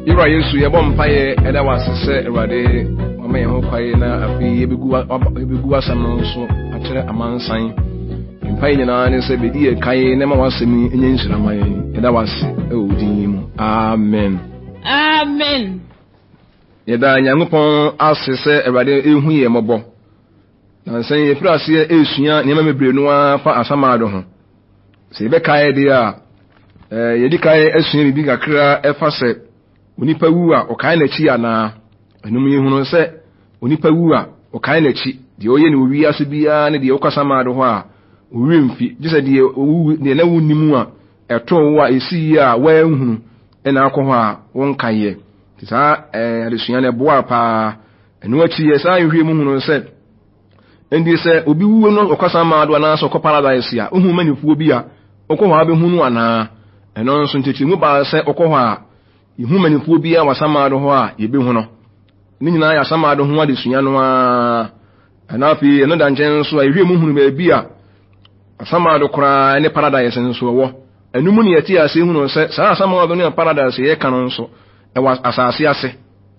Yɛwura Yesu, yɛbɔ mpaeɛ ɛda wɔ ase sɛ Awurade wama yɛn ho kwae na afei yɛbɛgu asɛm no nso akyerɛ amansan. Mpaeɛ nyinaa ne sɛ bɛdi yɛ kae na ma w'asɛm yi nyɛ nhyira ma yɛn. Yɛda wɔ ase ɛwɔ wo din yi mu. Amen. Amen. Yɛda Nyankopɔn ase sɛ Awurade ehu yɛn mmɔbɔ. Nansa yi yɛfiri aseɛ resua nneɛma bebree no ara fa asamado ho. Sɛ yɛbɛkae deɛ a, yɛdi kan asua biribi kakra ɛfa sɛ onipa wu a ɔkae n'akyi anaa. Ɛno mu yɛhunu sɛ onipa wu a ɔkae n'akyi, deɛ ɔyɛ ne wɔ wiase biara ne deɛ ɔkɔ asamado hɔ a ɔwerɛ mfi, gye sɛ deɛ ɔwu deɛ na wonni mu a ɛtoo wo a ɛsi yie a woanhunu ɛna akɔ hɔ a wonkaeɛ. Nti saa adesua no ɛboaa paa. Ɛno akyi yɛsan hwehwɛɛ mu hunuu sɛ enti sɛ obi wu no ɔkɔ asamado anaasɛ ɔkɔ paradise a, wohu manifoɔ bi a ɔkɔ hɔ a bɛhu no anaa? Ɛno nso nkyerɛkyerɛmu baa sɛ ɔkɔ hɔ a yɛhu manifoɔ bi a wɔ asamado hɔ a yɛbɛhu no. Ne nyinaa yɛ asamado ho adesua no ara. Ɛna afei ɛno da nkyɛn nso a yɛhwɛ mu hunu baabi a asamado koraa ne paradise nso ɛwɔ. Ɛno mu ne yɛte ase hunu sɛ saa asamado ne paradise yɛka no nso ɛwɔ asase ase,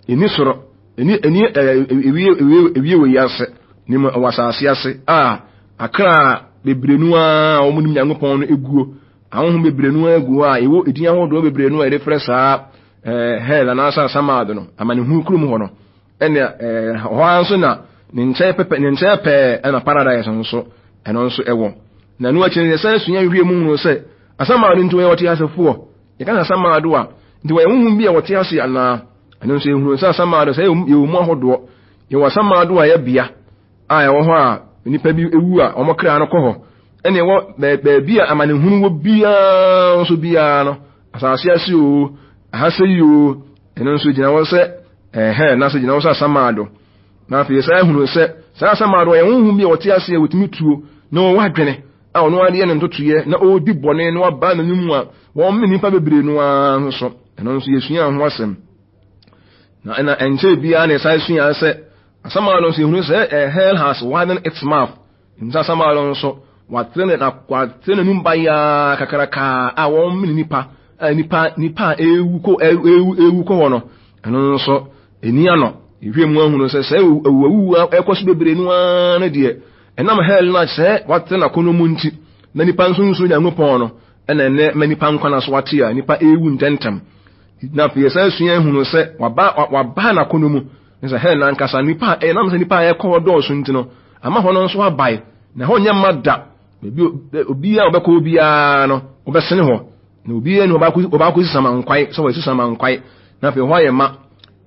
ɛni soro. Ɛni ɛni ɛɛ ewie ewie ewie wɔ yi ase ne mu wɔ asase ase a akra bebree no ara a wɔn nim Nyankopɔn no eguo ahohom bebree no ara gu hɔ a ɛwɔ edin ahodoɔ bebree no a yɛde frɛ saa ɛɛ hell anaasɛ asamado no amanehunu kurom hɔ no ɛna ɛɛ hɔ ara nso na ne nkyɛn pɛpɛ ne nkyɛn pɛɛ ɛna paradise nso ɛno nso ɛwɔ na ɛno akyi no yɛsan sua nhwɛ mu hunu sɛ asamado nti wɔyɛ wɔte asefoɔ. Yɛka sɛ asamado a, nti wɔyɛ honhom bi a wɔte ase anaa? Ɛno nso yɛhunu sɛ asamado sɛ yɛwɔ mu ahodoɔ. Yɛwɔ asamado a ɛyɛ bea a ɛwɔ hɔ a nnipa bi ewu a wɔn kra no kɔ hɔ. Ɛna ɛwɔ baabi a amanehunu wɔ biara nso biara no, asase ase o, ahase yi o, ɛno nso gyina hɔ sɛ ɛhɛ na sɛ gyina hɔ sɛ asamado. Na afei yɛsan hunu sɛ saa asamado yɛ honhom bi a wɔte ase a wɔtumi tuo na wɔwɔ adwene a ɔno ara yɛ ne ntotoeɛ na ɔredi bɔne na waba n'anim a wɔn nnipa bebree no ara nso ɛno nso yɛsua ho asɛm. Na ɛna ɛnkyɛ biara na yɛsan sua sɛ asamado nso yɛhunu sɛ eh, hell has widened its mouth. Nsa asamado nso watene na watene n'anum bayaa kakraka a wɔn mene nipa a nipa nipa a ewu kɔ ewu ewu kɔ hɔ no ɛno nso ɛni ano. Yɛhwɛ mu ahunu sɛ sɛ awuawuwu ɛkɔ so bebree no ara no deɛ ɛnam hell no a sɛ watene n'akɔnnɔ mu nti na nipa nso nsuro Nyankopɔn no ɛna ɛnɛ ma nipa nkwa no so ate a nipa ewu ntɛmntɛm. Na afei yɛsan sua ehunu sɛ waba waba n'akɔnnɔ mu ne sɛ hell n'ankasa nipa a ɛnam sɛ nipa a ɛkɔ hɔ dɔɔso nti no ama hɔ no nso abae na hɔ nyɛ mma da. Baabi obiara a ɔbɛkɔ obiara no ɔbɛsene hɔ na obiara ni ɔbaako si samannkwae sɛ wɔasi samannkwae na afei hɔ ayɛ ma.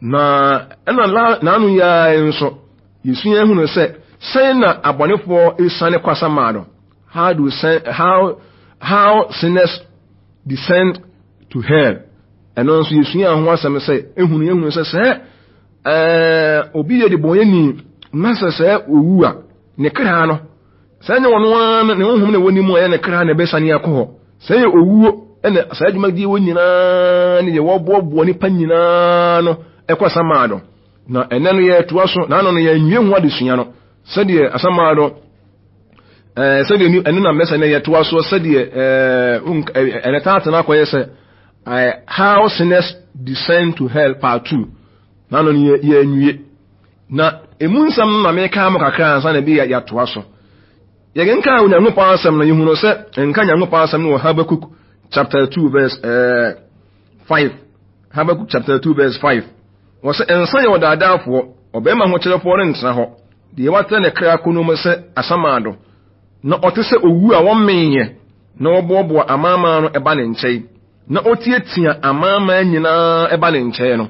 Na ɛna n'ano yi ara nso yɛsua ehunu sɛ sɛn na abɔnefoɔ esiane kɔ asamado. How do how sinners descend to hell? Ɛno nso yɛsua ho asɛm sɛ ehunu ehunu sɛ sɛ ɛɛ obi yɛ de bɔnyɛni na sɛ sɛ owu a ne kra no sɛ nyɛ ɔno ara ne honhom na ɛwɔ ne mu a ɛyɛ ne kra na ɛbɛsane akɔ hɔ. Sɛ yɛ owuo ɛna saa adwumadie wɔ nyinaa ne deɛ wɔboaboa nipa nyinaa no ɛkɔ asamado. Na ɛnɛ no yɛtoa so na ano no yɛnwie ho adesua no sɛdeɛ asamado ɛɛ sɛdeɛ ni ɛno na mɛsɛ na yɛtoa soɔ sɛdeɛ ɛɛ ɛnɛ taate no akɔyɛ sɛ ɛɛ how sinners descend to hell part 2 na ano no yɛ yɛnwie na emu nsɛm no na meka mo kakra ansa na bi yɛatoa so. Yɛkenkan Onyankopɔn asɛm no yɛhunu sɛ nka Nyankopɔn asɛm no wɔ Habakkuk chapter 2 verse 5. Habakkuk chapter 2 verse 5. Wɔ sɛ nsa yɛ ɔdaadaafoɔ, ɔbarima hokyerɛfoɔ rentena hɔ, deɛ watɛ ne kra kɔn mu sɛ asamando, na ɔte sɛ owu a wɔmmeeɛ, na wɔboaboa amanaman no ba ne nkyɛn, na ɔtiatia amanaman nyinaa ba ne nkyɛn no.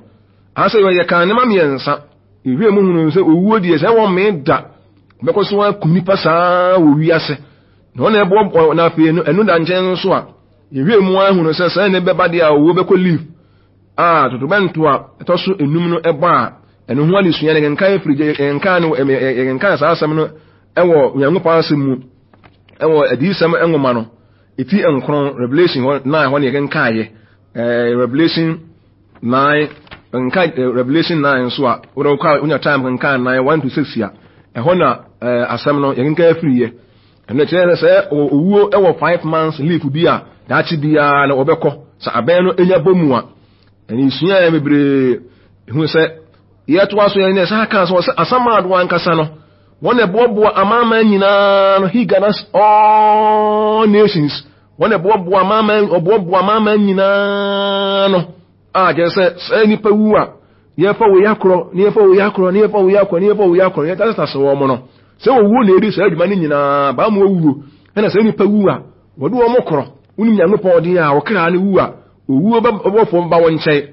Aha sɛ yɛka nneɛma mmiɛnsa. Yɛhwɛ mu hunu sɛ owuo deɛ sɛ wɔmmee da, bɛkɔ so akum nipa saa wɔ wiase. Na wɔn na ɛboaboa na afei no ɛno da nkyɛn nso a, yɛhwɛ mu ahunu sɛ sɛ ne bɛba deɛ a owuo bɛkɔ leave a totorobɛnto a ɛtɔ so enum no ɛbɔ a ɛno ho adesua no yɛnka efiri yɛnka no yɛnka saa asɛm no ɛwɔ Onyankopɔn asɛm mu ɛwɔ adiyisɛm nwoma no eti nkron Revelation hɔ 9 hɔ ne yɛkenkaeɛ ɛɛ Revelation 9 nka Revelation 9 nso a wode wokɔ a wonya time kenka 9 1 to 6 a ɛhɔ na ɛɛ asɛm no yɛkenka afiri yɛ. Ɛno kyerɛ sɛ sɛ owuo wɔ 5 months leave bi a daakye biara na wɔbɛkɔ sɛ abɛn no nya bɔ mu a. Ɛne yɛsuaeɛ bebree hu sɛ yɛtoa so yɛn ne ɛsan kaa sɛ ɔsɛ asamado ankasa no wɔn na ɛboaboa amanaman nyinaa no he gathers all nations wɔn na ɛboaboa amanaman ɔboaboa amanaman nyinaa no a kyerɛ sɛ sɛ nipa wu a yɛfa wei akorɔ ne yɛfa wei akorɔ ne yɛfa wei akorɔ ne yɛfa wei akorɔ yɛtasatase wɔn no sɛ owuo na edi saa adwuma no nyinaa baa mu owuo ɛna sɛ nipa wu a wɔde wɔn korɔ wonim Nyankopɔn deɛ a wɔkra no wu a owuo bɛbɔfoɔ ba wɔn nkyɛn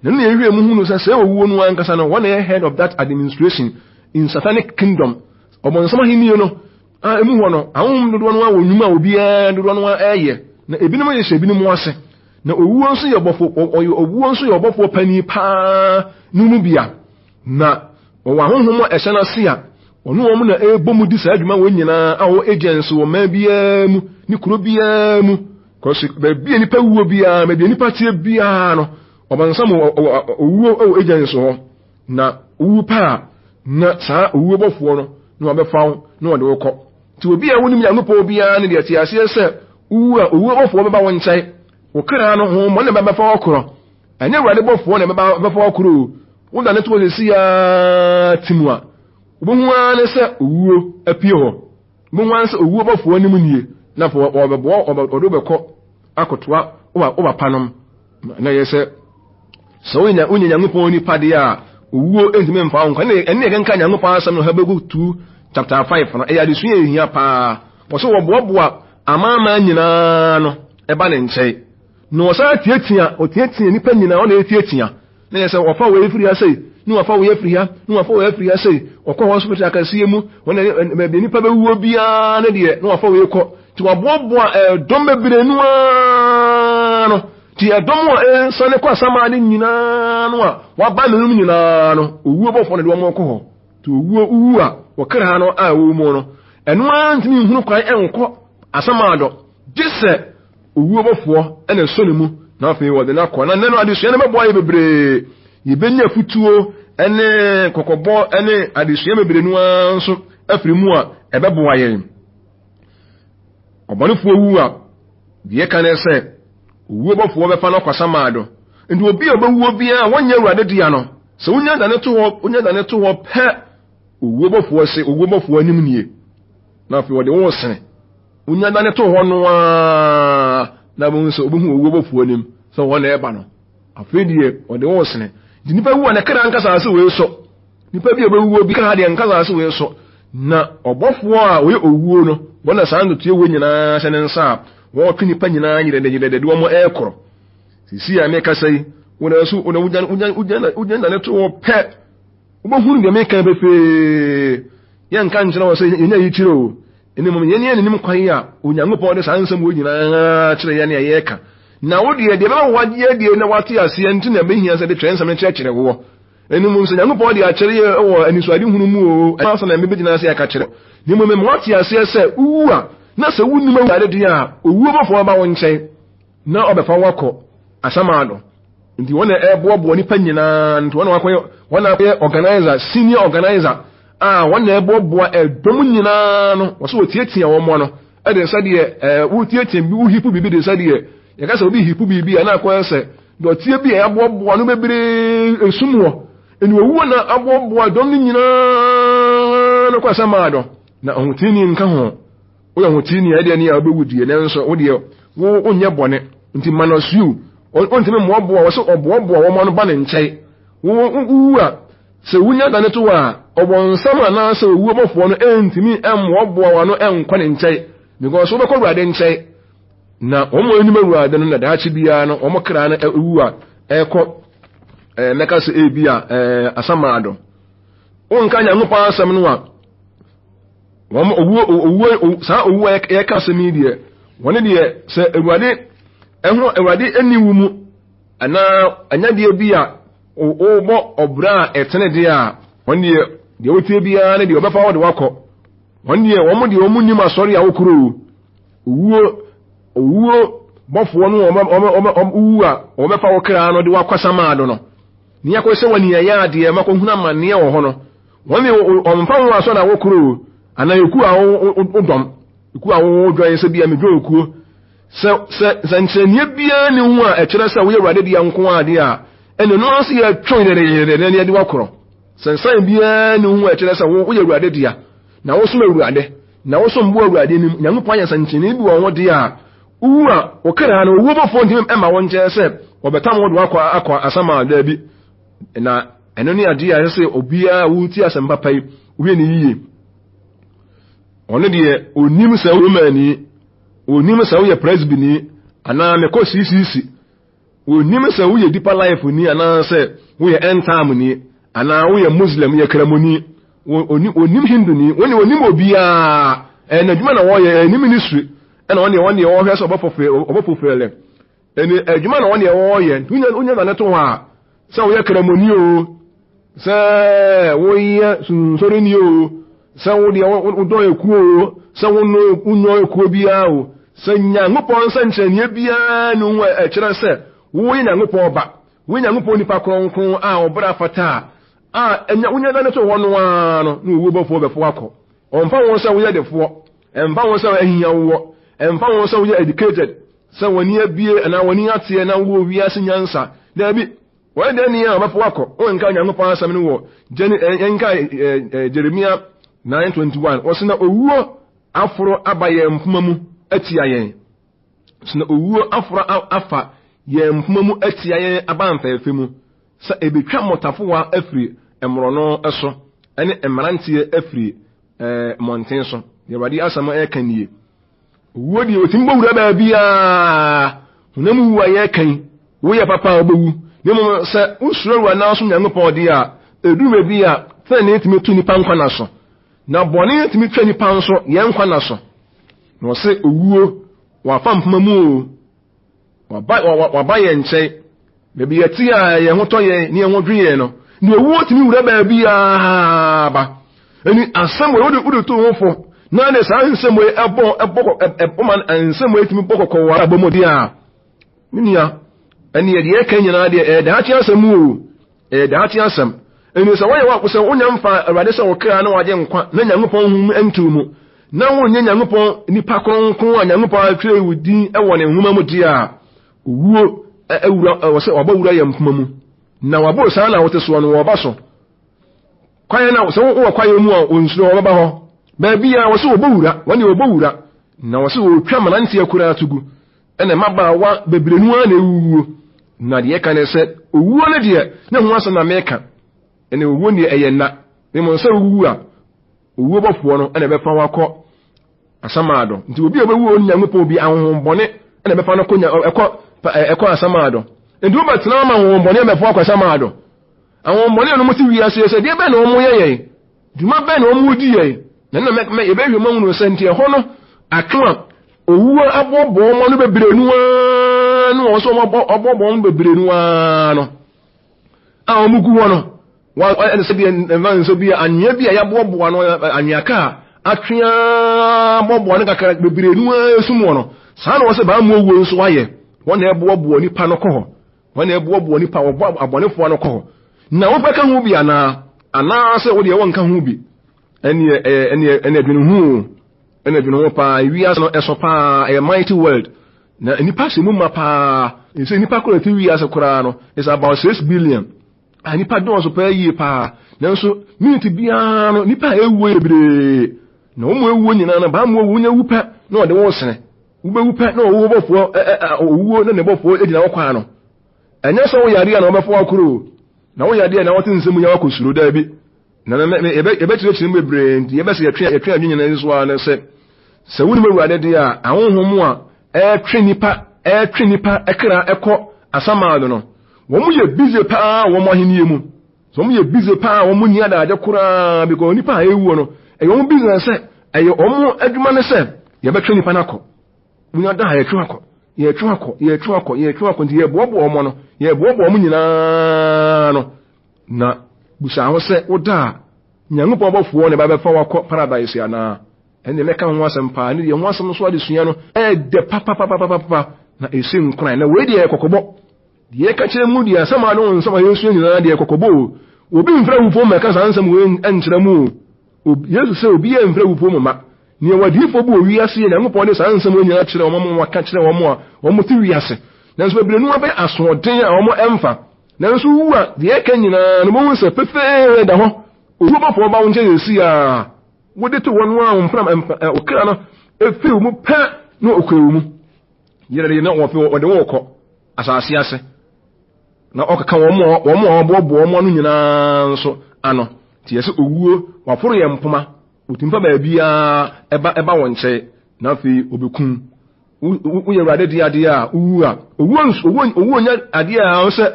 na ne yɛhwɛ mu hunu sɛ sɛ owuo no ankasa no wɔn na yɛ head of that administration in satanic kingdom ɔbɔnsam ahenni no a emu hɔ no ahonhom dodoɔ no a wɔ nnwuma a obiara dodoɔ no a ɛyɛ na ebinom yɛ hyɛ ebinom ase na owuo nso yɛ ɔbɔfo ɔyɛ owuo nso yɛ ɔbɔfoɔ panin paa no mu bia na wɔwɔ ahonhom a ɛhyɛ n'ase a ɔno wɔn na ɛrebɔ mu di saa adwuma wɔn nyinaa a wɔwɔ agents wɔ mmaa biara mu ne kuro biara mu kɔsi baabi a nipa wuo biara baabi a nipa teɛ biara no ɔbɔnsam owuo wɔ agents hɔ na owu paa na saa owuo bɔfoɔ no na wɔbɛfa wo na wɔde wo kɔ nti obi a wonim Nyankopɔn biara no deɛ te aseɛ sɛ wowu a owuo bɔfoɔ bɛba wo nkyɛn wo kra no ho mmɔne bɛbɛfa wo korɔ ɛnyɛ Awurade bɔfoɔ na ɛbɛfa wo korɔ o woda ne to sɛsi a ti mu a wobɛhu ara ne sɛ owuo apue hɔ wobɛhu ara ne sɛ owuo bɔfoɔ anim nie na afei wɔbɛboa wɔde wobɛkɔ akɔtoa wo papa nom na yɛ sɛ sɛ wonya wonya Nyankopɔn nipa deɛ a owuo ntumi mfa wo nkwa ɛne yɛkenka Nyankopɔn asɛm no Habakuk 2 chapter 5 no ɛyɛ adesua a ɛhia paa wɔ so wɔboaboa amanaman nyinaa no ɛba ne nkyɛn na wɔsan tiatia ɔtiatia nipa nyinaa ɔna ɛtiatia na yɛ sɛ wɔfa wɔ efiri ha sei ne wɔfa wɔ efiri ha ne wɔfa wɔ efiri ha sei ɔkɔ hospital akɛseɛ mu wɔn baabi nipa bɛwuo biara ne deɛ na wɔfa wɔ ekɔ nti wɔaboaboa ɛdɔm bebree no ara no nti ɛdɔm a ɛresane kɔ asamade nyinaa no a wɔaba ne nom nyinaa no owuo bɔfoɔ no de wɔn kɔ hɔ nti owuo wu a wɔkra no a ɛwɔ mu no ɛno ara ntumi nhunu kwan ɛnkɔ asamado gye sɛ owuo bɔfoɔ ɛna ɛsɔ ne mu na afei wɔde no akɔ na nnɛ no adesua no bɛboa yɛ bebree yɛbɛnya afutuo ɛne kɔkɔbɔ ɛne adesua bebree no ara nso afiri mu a ɛbɛboa yɛn ɔbɔnefoɔ wu a deɛ ka ne sɛ owuo bɔfoɔ bɛfa no akɔ asamado nti obi a ɔbɛwuo biara wɔnyɛ Awurade dea no sɛ wonya dane to hɔ wonya dane to hɔ pɛ owuo bɔfoɔ se owuo bɔfoɔ anim nie na afei wɔde wɔn sene wonya dane to hɔ no ara na wɔn sɛ obehu owuo bɔfoɔ anim sɛ wɔn na ɛba no afei deɛ wɔde wɔn sene nti nipa wu a ne kra nkasa ase wei so nipa bi a ɔbɛwuo bi kra deɛ nkasa ase wei so na ɔbɔfoɔ a ɔyɛ owuo no wɔn na saa ntotoe wɔ nyinaa hyɛ ne nsa a wɔtwe nipa nyinaa yerɛdɛ yerɛdɛ de wɔn ɛrekorɔ sisi a mekasa yi wɔn nso wɔn wogya wogya wogya wogya na ne to wɔ pɛ wobɛhunu deɛ meka pefee yɛnka nkyerɛ wɔ sɛ yɛnya yi kyerɛ o ɛne mmom yɛne yɛn nim kwan a Onyankopɔn de saa nsɛm wɔ nyinaa kyerɛ yɛn a yɛreka na wo deɛ deɛ bɛma wagye deɛ na wate aseɛ nti na ɛbɛhia sɛ de twerɛ nsɛm no kyerɛkyerɛ woɔ ɛne mmom sɛ Nyankopɔn de akyerɛ yɛ wɔ anisoadehunu mu o ɛma sɛ na ɛbɛgyina ase aka kyerɛ na mmom ma wate aseɛ sɛ wowu a na sɛ wonnim Awurade deɛ a owuo bɔfoɔ ba wo nkyɛn na ɔbɛfa wo akɔ asamado nti wɔn na ɛboaboa nipa nyinaa nti wɔn na wakɔyɛ wɔn na akɔyɛ organizer senior organizer a wɔn na ɛboaboa ɛdɔm nyinaa no wɔsɛ wɔtiatia wɔn ano ɛde nsa deɛ ɛɛ wotiatia bi wohipu biribi de nsa deɛ yɛka sɛ obi hipu biribi a na akɔyɛ sɛ dɔteɛ bi a yɛaboaboa no bebree esum wɔ ɛni owuo na aboaboa dɔm no nyinaa no kɔ asamado na ɔhotini nka ho woyɛ ɔhotini a ɛdeɛ ne a wobɛwu deɛ nanso wo deɛ wo wonyɛ bɔne nti minus you ɔntumi mmoaboa wɔ sɛ ɔboaboa wɔn ano ba ne nkyɛn wo wowu a sɛ wonya dane to a ɔbɔnsam anaasɛ owuo bɔfoɔ no ɛntumi mmoaboa wɔn ano ɛnkɔ ne nkyɛn because wobɛkɔ Awurade nkyɛn na wɔn a anim Awurade no na daakye biara no wɔn kra no ɛwu a ɛkɔ ɛɛ mɛka sɛ ebi a ɛɛ asamado wonka Nyankopɔn asɛm no a wɔn owuo owuo saa owuo a yɛka asɛm yi deɛ wɔn deɛ sɛ Awurade ɛho Awurade ani wu mu anaa anyadeɛ bi a wɔbɔ ɔbra a ɛtene deɛ a wɔn deɛ deɛ wotie biara ne deɛ wɔbɛfa wɔde wakɔ wɔn deɛ wɔn deɛ wɔn nim asɔre a wokoro owuo owuo bɔfoɔ no wɔn wɔn wɔn wu a wɔbɛfa wɔ kra no de wakɔ samaado no ne akɔ sɛ wɔn yɛ adeɛ makɔhunu amanneɛ wɔ hɔ no wɔn de wɔmfa ho asɔre a wokoro anaa ekuo a wodɔm ekuo a wodwan sɛ bia medwan okuo sɛ sɛ nsɛnkyerɛnneɛ biara ne ho a ɛkyerɛ sɛ woyɛ Awurade dea nko adeɛ a. Ɛna ɛno ara nso yɛtwe yereyere na yɛde wakorɔ. Sɛ nsan biara ne ho a ɛkyerɛ sɛ wo woyɛ Awurade dea, na wosom Awurade, na wosom bo Awurade anim, Nyankopɔn ayɛ nsɛnkyerɛnne bi wɔ ho deɛ a, wowu a, wo kra no, owuo bɔfoɔ ntumi mma wo nkyɛn sɛ wɔbɛtam wo de wakɔ akɔ asaman daabi. Na ɛno ne adeɛ a ɛsɛ sɛ obiara a wotie asɛm papa yi, wohwɛ ne yie. Ɔno deɛ, onim sɛ woyɛ Romani, onim sɛ woyɛ Presbyni, anaa mekɔ CCC. Onim sɛ woyɛ Deeper Life ni anaasɛ woyɛ End Time ni, anaa woyɛ Muslim, yɛ Kramoni. Onim Hindu ni, wɔne onim obiara. Ɛyɛ n'adwuma na wɔyɛ, ɛyɛ ne ministry. Ɛna ɔne ɔne ɔhwɛ sɛ ɔbɛfofele. Ɛne adwuma na ɔne ɔyɛ. Nti wonya na ne to hɔ a, sɛ woyɛ Kramoni o, sɛ woyɛ sunsɔreni o, sɛ wo deɛ wodɔ ekuo o, sɛ wonyɔ ekuo biara o, sɛ Nyankopɔn nsɛnkyerɛnneɛ biara ne ho a ɛkyerɛ sɛ woyɛ Nyankopɔn ba, woyɛ Nyankopɔn nipa kronkron a ɔbra fata a, a ɛnya wonya da no to hɔ no ara no, na owuo bɔfoɔ bɛfo akɔ. Ɔmfa ho sɛ woyɛ defoɔ, ɛmfa ho sɛ ahia wowɔ, ɛmfa ho sɛ woyɛ educated, sɛ w'ani abie anaa w'ani ateɛ na wowɔ wiase nyansa. Daabi, Wɔyɛ dɛn ni a wɔbɛpo akɔ? Wonka Onyankopɔn asɛm no wɔ Gyene yɛnka Jeremia 9:21. Wɔse na owuo aforo aba yɛn mpoma mu atia yɛn. Sɛ na owuo aforo afa yɛn mpoma mu atia yɛn aba mfɛɛfɛ mu, sɛ ebetwa mmɔtafowa afiri mmorɔno so, ɛne mmeranteɛ afiri mmɔnten so. Deɛ Awurade asɛm ɛreka nie. Owuo deɛ ɔtumi bɔ wura baabiara. Honam wu a yɛreka yi, woyɛ papa a wobɛwu. Na mmom sɛ wosuro Awurade na wosom Nyankopɔn deɛ a, ɛduru baabi a tenenee tumi to nnipa nkwa nna so, na bɔne tumi twa nnipa nso yɛn nkwa nna so. Na ɔse owuo, wafa mpoma mu o, Waba, waba yɛn nkyɛn. Baabi yɛte a yɛn ho tɔ yɛn ne yɛn ho dwe yɛn no, ne owuo tumi wura baabiara ba. Ɛni asɛm wei wode wode to ho fo na ne saa nsɛm wei ɛbɔ ɛbɔ ɛbɔ ma nsɛm wei tumi bɔ kɔkɔ wɔ abɔ mu deɛ a, me nua, ɛne yɛde yɛka nyinaa deɛ ɛyɛ daakye asɛm o, ɛyɛ daakye asɛm. Ɛni sɛ wɔyɛ wɔ sɛ wonya mfa Awurade sɛ wo kra na wagye nkwa na Nyankopɔn hu nto mu na wonyɛ Nyankopɔn nipa kronkron a Nyankopɔn atwerɛ wo din wɔ ne nwoma mu deɛ a, owuo awura wɔ sɛ wabɔ wura yɛ mpoma mu. Na wabɔ saa na wote soɔ no wɔba so. Kwaeɛ na sɛ wowɔ kwaeɛ mu a wɔnsuro wɔbɛba hɔ. Baabi a wɔ sɛ wɔbɔ wura, wɔn deɛ wɔbɔ wura. Na wɔ sɛ wɔtwa mmeranteɛ koraa to gu. Ɛna mmabaawa bebree no ara na ɛwuwuo. Na deɛ ɛka ne sɛ owuo no deɛ ne ho asɛm na meka. Ɛna owuo deɛ ɛyɛ nna. Mmom sɛ wowu a, owuo bɔfoɔ no na ɛbɛfa wo akɔ asamado. Nti obi a ɔbɛwu ɔne Nyankopɔn bi ahonhommɔne na ɛbɛfa no kɔ ɛkɔ ɛkɔ asamado. Nti wobɛtena ama ahonhommɔne abɛfa akɔ asamado. Ahonhommɔne a wɔn te wiase sɛ deɛ bɛn na wɔn yɛ yɛn, dwuma bɛn na wɔn di yɛn. Na na mɛ yɛbɛhwɛ mu ahunu sɛ nti ɛhɔ no atwe a owuo aboaboa wɔn ano bebree no ara no wɔn nso wɔn aboaboa wɔn bebree no ara no a wɔn gu hɔ no. Wa ɛne sɛ bi mfa nso bi anwea bi a yɛaboaboa no anwea ka a atwe aboaboa no kakra bebree no ara esum wɔ no. Saa na wɔsɛ baa mu owuo nso ayɛ. Wɔn na ɛboaboa nipa no kɔ hɔ. Wɔn na ɛboaboa nipa wɔbɔ abɔnefoɔ no kɔ hɔ. Na wobɛka ho bi anaa? Anaasɛ wo deɛ wɔnka ho bi? Ɛneɛ ɛyɛ ɛneɛ ɛneɛ dwene ho o. Ɛna dwene ho paa. Wiase no ɛso paa. Ɛyɛ mighty world. Na nipa hyɛ mu ma paa. Ɛsɛ nipa koraa ti wiase koraa no is about 6 billion. A nipa dɔɔso paa yie paa, nanso miniti biara no nipa a ewuo yɛ bebree, na wɔn ewuo nyinaa no baa mu owu nya wu pɛ na ɔde wɔn sene wobɛwu pɛ na owuo bɔfoɔ ɛ ɛ owuo ne ne bɔfoɔ gyina wɔ kwan no. Ɛnyɛ sɛ woyɛ adeɛ na wɔbɛfo akoro na woyɛ adeɛ na wɔte nsɛm yɛ wakɔ suro daabi. Na yɛbɛkyerɛkyerɛ mu bebree, nti yɛbɛsɛ yɛtwe adwene nyinaa nso ara ne sɛ wonim Awurade deɛ a, ahonhom a ɛretwe nipa kra ɛkɔ asamado no, wɔn yɛ busy paa wɔn ahenni mu. So wɔn yɛ busy paa, wɔn ni adagye koraa, because nipa a ɛwuo no, ɛyɛ wɔn business, sɛ ɛyɛ wɔn adwuma ne sɛ yɛbɛtwe nipa no akɔ. Wonya da a, yɛtwe akɔ, yɛtwe akɔ, yɛtwe akɔ, yɛtwe akɔ. Nti yɛboaboa wɔn no, yɛboaboa wɔn nyinaa no. Na busa ho sɛ woda a, Nyankopɔn bɔfoɔ ne ba bɛfa wakɔ paradise anaa? Ɛne mɛka ho asɛm paa. Ne deɛ ho asɛm nso adesua no ɛɛdɛ papapapapapa na ɛsi nkoran. Na wei deɛ kɔkɔbɔ deɛ ɛka kyerɛ mu deɛ, asɛm a ne wo nsɛm a yɛsua nyinaa deɛ kɔkɔbɔ o. Obi mfrɛ wufoɔ mu ɛka saa nsɛm wei nkyerɛ mu o. Yesu sɛ obi yɛ mfrɛ wufoɔ mu ma nea wadiifoɔ bi wɔ wiase yɛ Nyankopɔn de saa nsɛm wei nyinaa kyerɛ wɔn, wɔn aka kyerɛ wɔn a wɔn te wiase, nanso bebree no abɛyɛ asoɔden a wɔn ɛmfa. Nanso wowu a, deɛ ɛka nyinaa no, wobɛhu sɛ pefee da hɔ. Owuo bɔfoɔ ba wo nkyɛn seesei a, wode to hɔ no a, wo mfram, wo kra no ɛfiri wo mu pɛ na ɔkura wo mu. Yerɛyerɛ na wɔfe wɔde wo kɔ asase ase. Na ɔkeka wɔn a wɔn a wɔboaboa wɔn ano nyinaa nso ano. Nti yɛsɛ owuo, waforo yɛn mpoma, ɔtumi fa baabiara ɛba ɛba wɔn nkyɛn, na afei ɔbɛkum. Woyɛ Awurade de adeɛ a, wowu a, owuo nso, owuo, owuo nyɛ adeɛ a sɛ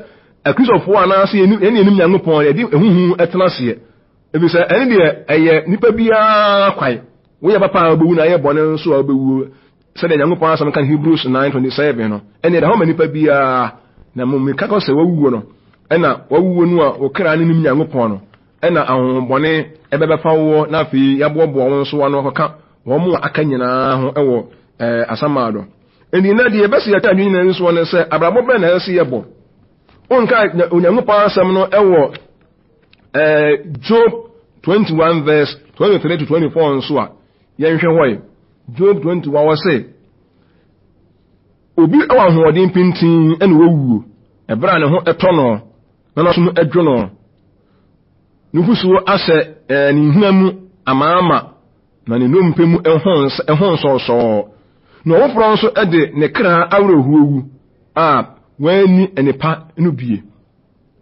Akristofoɔ anaasɛ yɛn yɛn anim Nyankopɔn yɛde ehuhu tena aseɛ. Efisɛ ɛne deɛ ɛyɛ nipa biara kwan. Woyɛ papa a wobɛwu na ayɛ bɔne nso a wobɛwuo. Sɛdeɛ Nyankopɔn asɛm ka no Hebrews 9:27 no, ɛne ɛda hɔ ma nipa biara. Na mmom meka kɔ sɛ wawuo no, ɛna wawuo no a wo kra no nim Nyankopɔn no, ɛna ahonhommɔne ɛbɛbɛfa woɔ na afei yɛaboaboa wo nso ano akɔka wɔn a aka nyinaa ho wɔ ɛɛ asamado. Enti na deɛ yɛbɛsi yɛka adwene nyinaa nsoɔ ne sɛ abrabɔ bɛn na ɛsɛ sɛ yɛbɔ. Wonka Onyankopɔn asɛm no ɛwɔ ɛɛ Job 21 verse 23 to 24 nso a yɛnhwɛ hɔ yi. Job 21 wɔ se obi wɔ ahoɔden pintin ɛna wawuo ɛberɛ a ne ho ɛtɔ no na n'asom adwo no. Nufusuo ahyɛ ɛɛ ne nhina mu amaama na ne nnompe mu ɛho nsɔɔsɔɔ. Na ɔfoforɔ nso de ne kra awerɛhoɔ wu a wanni nnepa no bie.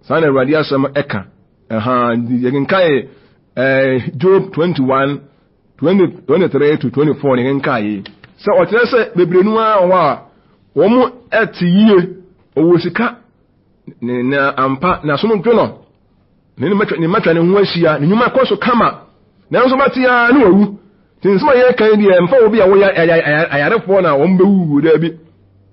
Saa na Awurade asɛm ɛka. Ɛha yɛkenkae ɛɛ Job 21 20 23 to 24 ne yɛkenkae yi. Sɛ ɔkyerɛ sɛ bebree no ara wɔ hɔ a wɔn ɛte yie, ɔwɔ sika, ne na ampa n'asom dwo no. Ne ne mma twa ne ho ahyia, ne nnwuma kɔ so kama. Nanso bɛte ara ne wawu. Nti nsɛm a yɛreka yi deɛ, mfa obi a wɔyɛ ayarefoɔ na wɔn bɛwuwu daabi.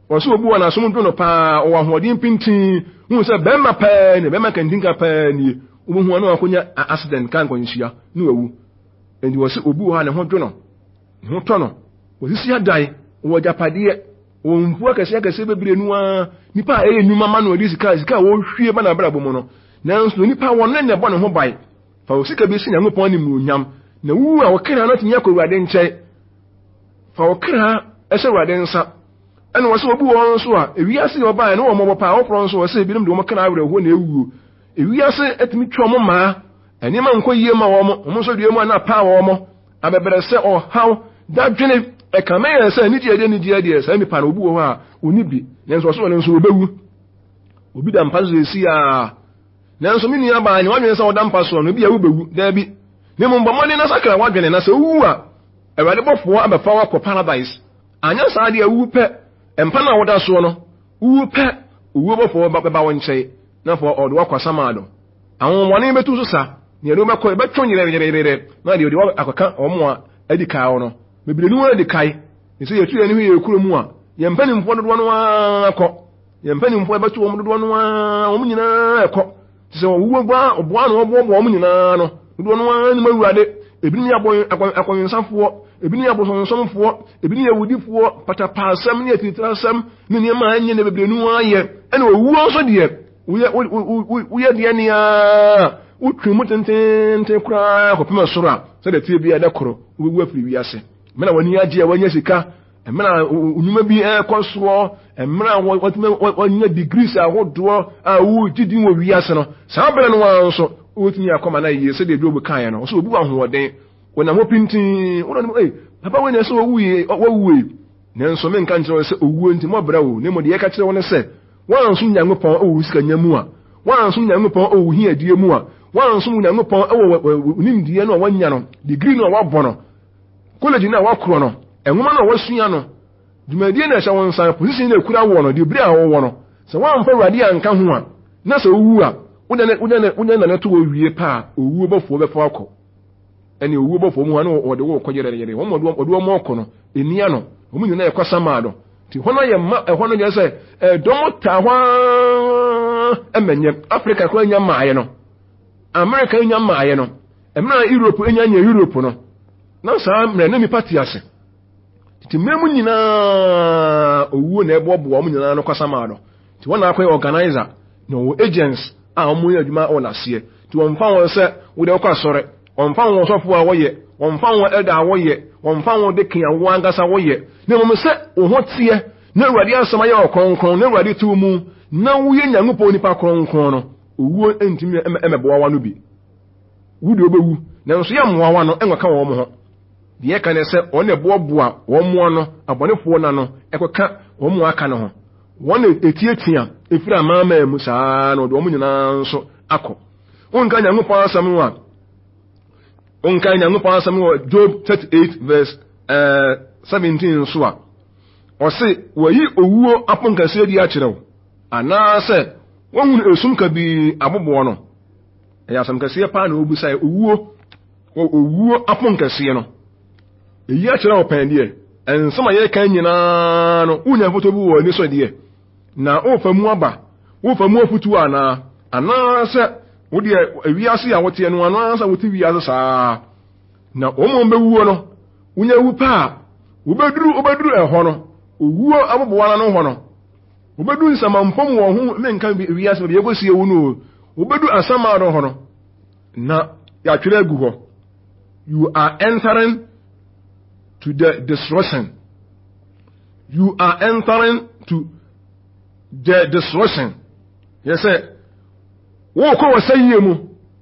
Wɔsɛ obi wɔ n'asom dwo no paa, ɔwɔ ahoɔden pintinn, hu sɛ bɛrima paa nie, bɛrima kantinka paa nie. Wobɛhu ano akɔnya accident, kaa nkwanhyia, ne wawu. Nti wɔsɛ obi wɔ hɔ a ne ho dwo no, ne ho tɔ no, wɔsisi adan, ɔwɔ agyapadeɛ, ɔwɔ mfuo akɛseɛ akɛseɛ bebree no ara, nipa a ɛyɛ nnwuma ma no ɔde sika, sika a wɔhwie ba n'abrabɔ mu no, nanso nipa wɔn ne na ɛbɔ ne ho ban. Fa wo sika bi si Nyankopɔn animuonyam, na wuwu a wo kra no atumi akɔ Awurade nkyɛn. Fa wo kra hyɛ Awurade nsa. Ɛna wɔ sɛ obi wɔ hɔ nso a, ewiase yɛ ɔbaa ne wɔn mmɔbɔ paa, wɔkorɔ nso wɔ sɛ ebinom de wɔn kra awerɛhoɔ na ewuo. Ewiase atumi twa wɔn mmaa, nneɛma nkɔ yie ma wɔn, wɔn nso deɛ mu a na apaa wɔn, abɛbrɛsɛ, ɔhaw, dadwene, ɛkame yɛ sɛ anigyeɛ deɛ anigyeɛ deɛ saa nipa no obi wɔ hɔ a ɔni bi, nanso ɔso ɔno nso ɔbɛwu. Obi da mpa so sɛsi a, nanso me nua baa nyɛ w'adwene sɛ ɔda mpa soɔ no, ebi a wobɛwu, daabi. Na mmom bɔ mmɔden na sakra w'adwene, na sɛ wowu a, Awurade bɔfoɔ abɛfa wo akɔ paradise. Anyɛ saa deɛ wowu pɛ, mpa no a woda soɔ no, wowu pɛ, owuo bɔfoɔ bɛba wo nkyɛn, na afei ɔde wo akɔ asamado. Ahonhommɔne bɛtu so sa, na yɛde wo bɛkɔ, yɛbɛtwe yerɛyerɛyerɛ, na deɛ ɔde wo akɔka wɔn a adi kan hɔ no. Bebree no ara di kan. Sɛ yɛtu yɛn ani hwɛ yɛn kuro mu a, yɛn mpanimfoɔ dodoɔ no ara kɔ. Yɛn mpanimfoɔ yɛbɛto wɔn dodoɔ no ara, wɔn nyinaa ɛkɔ. Te sɛ wɔwuo boa ɔboa na wɔboaboa wɔn nyinaa no, dodoɔ no ara nim Awurade. Ebinom yɛ akɔnwensafoɔ, ebinom yɛ abosonsomfoɔ, ebinom yɛ awudifoɔ, patapaasɛm ne atiritirasɛm ne nneɛma a ɛnyɛ na bebree no ara yɛ. Ɛna owuo nso deɛ, woyɛ woyɛ deɛ nea wotwe mu tententen koraa kɔpem soro a, sɛdeɛ ɛteɛ biara ɛda koro wobɛwu afiri wiase. Mmerɛ a w'ani agye a wanya sika, mmerɛ a nnwuma bi ɛrekɔ soɔ, mmerɛ a watumi wanya degrees ahodoɔ a wogye din wɔ wiase no, saa berɛ no ara nso wobɛtumi akɔma no ayie sɛdeɛ Job kaeɛ no, ɔsɛ obi wɔ ahoɔden, wɔnam hɔ pintinn, wɔn anim, ei, papa wei na ɛsɛ wɔwuie, wɔwuie. Nanso menka nkyerɛ wo sɛ owuo nti mɔbrɛ wo, na mmom deɛ yɛka kyerɛ wo ne sɛ, woansom Nyankopɔn wɔ wo sikanya mu a, woansom Nyankopɔn wɔ wo hiadie mu a, woansom Nyankopɔn wɔ wo nimdeɛ no a woanya no, degree no a woabɔ no, College no a woakorɔ no, nwoma no a woasua no, dwumadie no a ɛhyɛ wo nsa, position no a ɛkura woɔ no, degree a wowɔ no, sɛ woamfa Awurade anka ho a, na sɛ wowu a, wode nane to hɔ wie pɛ a, owuo bɔfoɔ bɛfa wo akɔ. Ɛne owuo bɔfoɔ mu hɔ ne wɔde wo rekɔ yerɛyerɛ. Wɔn wɔde wɔn rekɔ no, ɛni ano. Wɔn nyinaa ɛkɔ samado. Nti hɔ no yɛ mma, ɛhɔ no nyɛ sɛ ɛdɔm taa hɔ ara ɛmɛnyɛ. Afrika koraa nya mmaeɛ no. Amerika nya mmaeɛ no. Mmerɛ a Europe nya nyɛ Europe no, na saa mmerɛ na nnipa te ase. Tete mmerɛ mu nyinaa owuo na ɛboaboa wɔn nyinaa no kwasamaa no. Nti wɔn na akɔyɛ organizer na wɔwɔ agents a wɔn yɛ adwuma wɔ n'aseɛ. Nti wɔmfa wɔn sɛ wode wokɔ asɔre, wɔmfa wɔn sɔfo a wɔyɛ, wɔmfa wɔn elder a wɔyɛ, wɔmfa wɔn deacon a wɔn ankasa wɔyɛ. Na mmom sɛ wo ho teɛ na Awurade asɛm ayɛ wo kronkron na Awurade te wo mu. na woyɛ Nyankopɔn nipa kronkron no, owuo ntumi mmɛboa w'ano bi. Wo deɛ wobɛwu, nanso yɛmmoa w'ano nkɔka wɔn ho. Deɛ ɛka ne sɛ wɔn na ɛboaboa wɔn mmoa no, abɔnefoɔ no ano, ɛkɔka wɔn mu aka no ho. Wɔn na ɛtiatia ɛfiri amanaman mu saa na wɔde wɔn nyinaa nso akɔ. Wonka Nyankopɔn asɛm no a, wonka Nyankopɔn asɛm no wɔ Job 38 verse 17 nso a, ɔse wɔyi owuo aponkɛseɛ di akyerɛ wo, anaasɛ wohunu esum kabii aboboɔ no. Ɛyɛ asɛm kɛseɛ paa na wɔbusae, owuo, wɔ owuo aponkɛseɛ no. Eyi akyerɛ wo pɛn deɛ, nsɛm a yɛreka nyinaa no, wonya mfoto bi wɔ ani so deɛ, na wofa mu aba, wofa mu afutuo anaa, anaasɛ wo deɛ wiase a woteɛ no anaasɛ wote wiase saa. Na wɔn a wɔbɛwuo no, wonya wu pɛ a, wobɛduru wobɛduru ɛhɔ no, owuo aboboa no ano hɔ no, Wobedu nsamanpɔ mu wɔ ho menka wiase baabi yɛkɔsie wo no o. Wobedu asamado hɔ no na yɛatwerɛ agu hɔ. You are entering to the destruction. You are entering to the destruction. Yɛ sɛ wokɔ wɔ sɛ yie mu.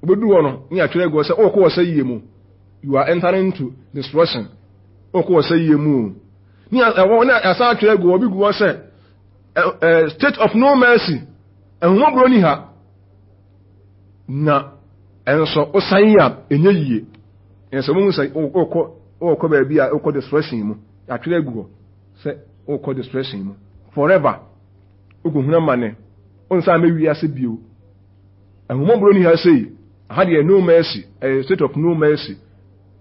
Wobedu hɔ no na yɛatwerɛ agu hɔ sɛ wokɔ wɔ sɛ yie mu. You are entering to destruction. Wokɔ wɔ sɛ yie mu o. Ne ɛwɔ ne asan atwerɛ agu hɔ bi gu hɔ sɛ state of no mercy, ɛnwomɔborɔ ni ha. Na ɛnso wosan yi a ɛnyɛ yie. Ɛsɛ wɔn sɛ wokɔ wokɔ baabi a wokɔ destruction mu, atwerɛ agu hɔ sɛ wokɔ destruction mu forever, wokɔhunu amane, wonsan mɛ wiase bio. Ɛnwomɔborɔ ni ha sei, aha deɛ no mercy, ɛyɛ state of no mercy.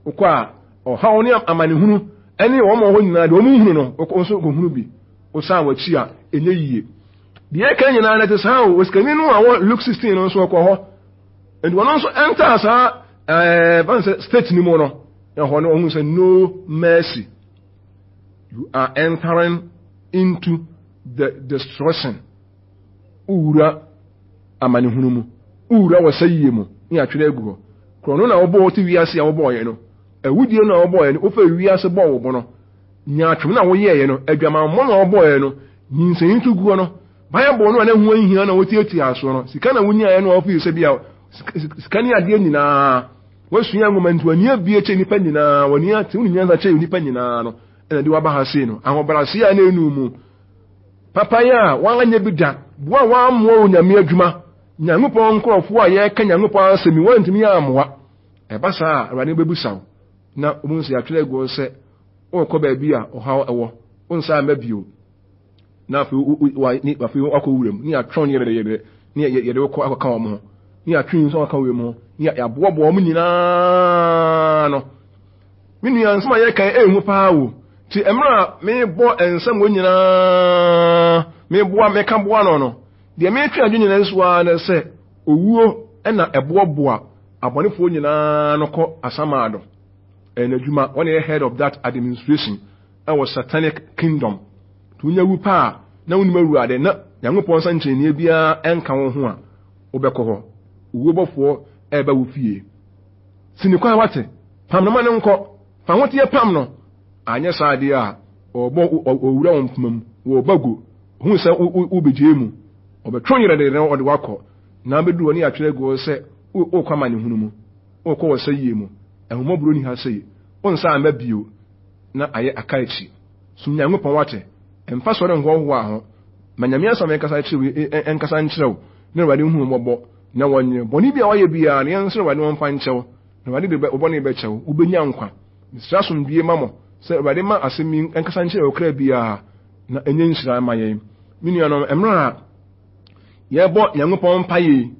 Wokɔ a, ɔhaw ne amanehunu ne wɔn a wɔwɔ hɔ nyinaa deɛ wɔn nhunu no, wokɔ nso kɔhunu bi. Wosan w'akyi a, ɛnyɛ yie. Deɛ ɛka nyinaa no ɛte saa o. Osikani no a wɔ Luke 16 no nso ɔkɔ hɔ. Nti ɔno nso ɛntaa saa ɛɛ ban sɛ state no mu no, ɛhɔ no ɔhu sɛ no mercy. You are entering into the destruction. Wowura amanehunu mu, wowura wɔ mu, ne atwerɛ agu hɔ. Korɔno na wɔbɔɔ wote wiase a wɔbɔɔyɛ no, awudie no a wɔbɔɔyɛ no, wofa wiase bɔɔ wo bo no, nyaatwom no a woyɛeɛ no, adwamammɔ no a wɔbɔɔyɛ no, nyinsɛn to guo no, Bible no a na ho ahia na wotiatia soɔ no, sika na wonyaeɛ no a wofii sɛ bia sika ne adeɛ nyinaa, woasua nwoma nti w'ani abie kyɛ nnipa nyinaa, w'ani ate, wo ne nyansa kyɛ nnipa nyinaa no, ɛna de waba ha sei no, ahobrɛaseɛ a na ɛnu mu, papayɛ a woanyɛ bi da, boa a woammoa Onyame adwuma, Nyankopɔn nkurɔfoɔ a yɛreka Nyankopɔn asɛm yi, woantumi ammoa. Ɛba saa a, Awurade bɛbusa wo, na wobɛhu sɛ yɛatwerɛ agu hɔ sɛ worekɔ baabi a ɔhaw wɔ, wonsan mma bio. Na afei afei wakɔ wuram, ne yɛatwɛn ne yɛde ne yɛde wokɔ akɔka wɔn ho, ne yɛatwe nso akɔka wɔn ho, ne yɛaboaboa wɔn nyinaa no. Me nua, nsɛm a yɛka yi ɛyɛ hu paa o. Nti mmerɛ a mebɔ nsɛm wɔ nyinaa, meboa, meka boa no no, deɛ metwe adwene nyinaa nso ara ne sɛ owuo na ɛboaboa abɔnefoɔ nyinaa no kɔ asamado. Ɛyɛ n'adwuma, wɔn yɛ head of that administration ɛwɔ satanic kingdom. Nti wonya wu paa a, na wonim Awurade na Nyankopɔn nsa nkyerɛnneɛ biara ɛnka wo ho a, wobɛkɔ hɔ. Owuo bɔfoɔ ɛreba wo fie. Si ne kwan wate, pam no ma no nkɔ, fa ahoteɛ pam no, anyɛ saa adeɛ a, ɔrebɔ ɔwura wo mpoma mu, wɔreba gu, hu sɛ wobɛgyae mu, ɔbɛtwe yerɛ de na ɔde wakɔ, na abɛduru hɔ ne yɛatwerɛ agu hɔ sɛ wokɔ amanehunu mu, wokɔ wɔ sɛ yie mu, ahummɔborɔ ni ha sei, wonsan mma bio na ayɛ aka akyi. Som Nyankopɔn wate, mfa sɔre nhoahoa ho, ma Nyame asɛm nkasa nkyerɛ wo, nkasa nkyerɛ wo, na Awurade nhu wo mmɔbɔ, na wɔnyɛ bɔne bi a woayɛ biara no, yɛnsrɛ Awurade na ɔmfa nkyɛ wo, na Awurade de wo bɔne bɛkyɛ wo, wobɛnya nkwa. Mesrɛ asomdwie ma mo, sɛ Awurade ma asɛm yi nkasa nkyerɛ ɔkra biara, na ɛnyɛ nhyira mma yɛn. Me nuanom, mmerɛ a yɛrebɔ Nyankopɔn mpaeɛ yi,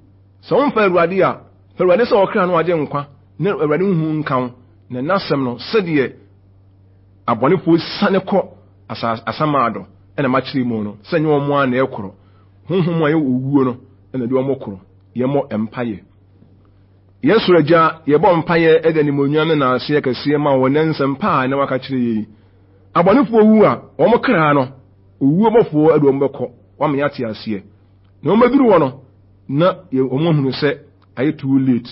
sɛ womfa Awurade a, fa Awurade sɛ ɔkra no agye nkwa, na Awurade nhu nka wo, na n'asɛm no, sɛdeɛ abɔnefoɔ siane kɔ asamado, ɛna makyerɛ mu no, sɛ nyɛ wɔn ara na ɛkorɔ, honhom a ɛyɛ owuo no, ɛna de wɔn korɔ. Yɛmmɔ mpaeɛ. Yɛn soro Agya, yɛbɔ mpaeɛ de animuonyam ne naaseɛ kɛseɛ ma wo nnɛ nsɛm pa a na waka kyerɛ yɛn yi. Abɔnefoɔ wu a, wɔn kra no, owuo bɔfoɔ de wɔn bɛkɔ, wama yɛate aseɛ. Na wɔn bɛduru hɔ no, na wɔn ahunu sɛ ayɛ too late.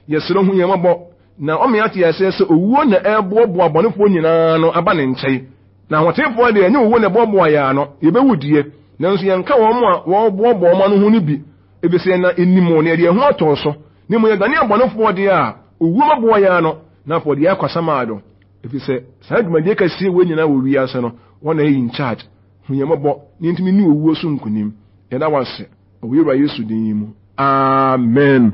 Yɛsrɛ hu yɛn mmɔbɔ, na wama yɛate aseɛ sɛ owuo na ɛreboaboa abɔnefoɔ nyinaa ano aba ne nkyɛn. Na ahotefoɔ deɛ, ɛnyɛ owuo na ɛboaboa yɛn ano, yɛbɛwu deɛ. Nanso yɛnka wɔn a wɔboaboa wɔn ano ho no bi, efisɛ yɛn na enim wɔn, na yɛde yɛn ho atɔ so. Na mmom yɛdane abɔnefoɔ deɛ a, owuo bɛboa yɛn ano, na afei wɔde yɛn akɔ asamando, efisɛ saa dwumadie kɛseɛ wei nyinaa wɔ wiase no, wɔn na ɛyɛ in charge. Hu yɛn mmɔbɔ na yɛntumi nni owuo so nkonim. Yɛda wo ase wɔ yɛn Wura Yesu din mu. Amen.